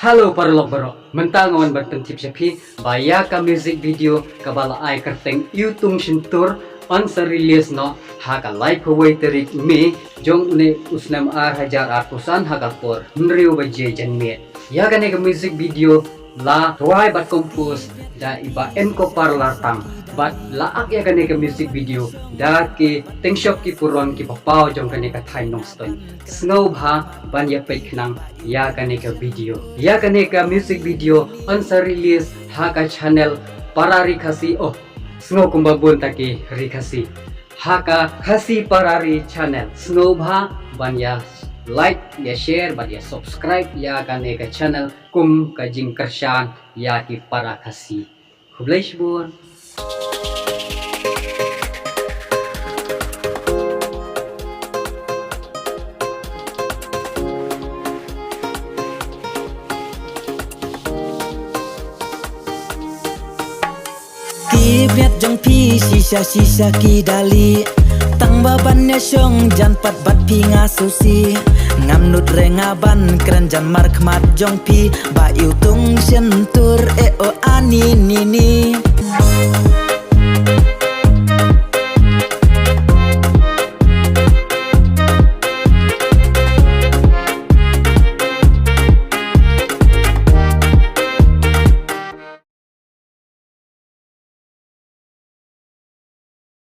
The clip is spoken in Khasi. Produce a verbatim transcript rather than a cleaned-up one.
Hello paralok baroh, mynta nga wan ban pyntip sha phi ba ïa ka music video kaba la ai kyrteng Iwtung Shyntur yn sa release noh ha ka laiphew wei tarik May jong une u snem ar hajar arphew san ha ka por hynriew baje janmiet. Ïa kane ka music video la rwai bad compose da i Bah Enko Parlartang bad la ak ïa kane ka music video da ki tyngshop ki puron ki papaw jong kane ka thaiñ Nongstoiñ. Sngewbha ban ïa peit khnang ïa kane ka video. Ïa kane ka music video yn sa release ha ka channel Para Ri Khasi, oh, sngew kumba bun ta ki Ri Khasi. Ha ka Khasi Para Ri channel. Sngewbha ban ïa like, ïa share bad ïa subscribe ïa kane ka channel kum ka jingkyrshan ïa ki para Khasi. Khublei shibun. Ki miat jong phi shisha shisha ki da lieh. Tang ba ban ïa shong jan pat bad phi nga sngewsih. Ngam nud re nga ban kren jan markhmat jong phi. Bah Iwtung Shyntur eh oh ani ni ni.